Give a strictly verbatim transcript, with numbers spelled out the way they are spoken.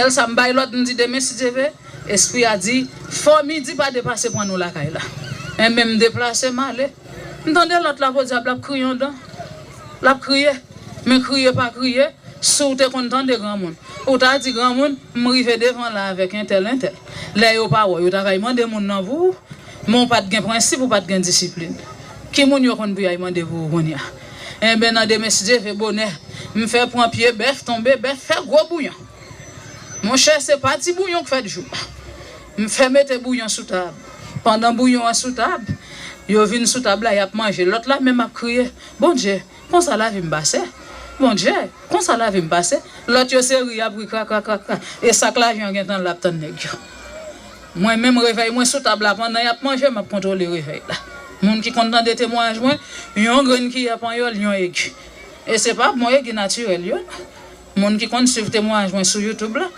Apèl sa m bay lòd, m di demen si Dye vle, espri a di fò midi pa depase pran nou lakay la. Enben m deplase m ale. M tande lòt la podyab l ap kriye yon dan. L ap kriye. Men kriye pa kriye, si w te konn tande granmoun, ou ta di granmoun, m rive devan la avèk entèl, entèl. Lè yo pa wè w, yo ta kay mande moun nan pou ou. Men w pa t gen prensip, ou pa t gen disiplin. Ki moun yo konn pou y al mande pou ou kounye a? Enben nan demen si Dye vle bonè, m fè pran pye bèf, tonbe bèf, fè gwo bouyon. Monchè, se pa ti bouyon k fèt jou a. M fè mete bouyon sou tab. Pandan bouyon an sou tab, yo vin sou tab la, y ap manje. Lòt la menm ap kriye, Bondye, konsa lavi m pase? Bondye, konsa lavi m pase? Lòt yo se ri, y ap ri krakrakrakra. E sa k lajan gentan l ap tann nèg yo. Mwen menm revèy mwen sou tab la, pandan y ap manje, m ap kontwole revèy la. Moun ki konn tande temwayaj mwen, yon grenn kiyè panyòl, yon egi. E se pa bon egi natirèl yo non. Moun ki konn swiv temwayaj mwen sou YouTube la,